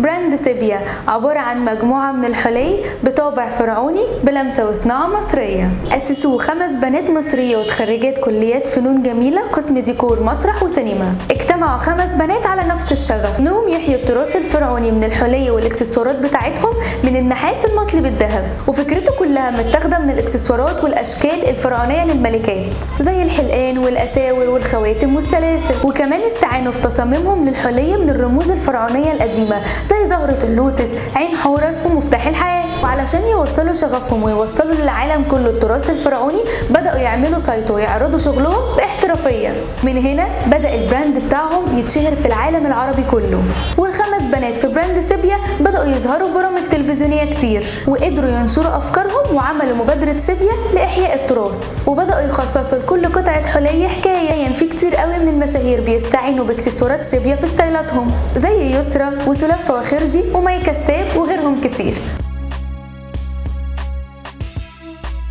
brand سيبيا عبارة عن مجموعة من الحلي بطابع فرعوني بلمسة وصناعة مصرية. أسسوه 5 بنات مصريات خريجات كليات فنون جميلة قسم ديكور مسرح وسينما. اجتمعوا 5 بنات على نفس الشغف، انهم يحيوا التراث الفرعوني من الحلي والاكسسوارات بتاعتهم من النحاس المطلي بالذهب، وفكرته كلها متاخده من الاكسسوارات والاشكال الفرعونية للملكات زي الحلقان والاساور والخواتم والسلاسل. وكمان استعانوا في تصاميمهم للحلي من الرموز الفرعونية القديمة زي زهره اللوتس، عين حورس، ومفتاح الحياة. وعلشان يوصلوا شغفهم ويوصلوا للعالم كله التراث الفرعوني بدأوا يعملوا site ويعرضوا شغلهم باحترافية. من هنا بدأ ال brand بتاعهم يتشهر في العالم العربي كله. وال5 بنات في brand سيبيا بدأوا يظهروا في برامج تلفزيونية كتير، وقدروا ينشروا أفكارهم وعملوا مبادرة سيبيا لإحياء التراث، وبدأوا يخصصوا لكل قطعة حلي حكاية. يعني في كتير قوي من المشاهير بيستعينوا باكسسوارات سيبيا في ستايلاتهم زي يسرا وسلاف فواخرجي ومي كساب وغيرهم كتير.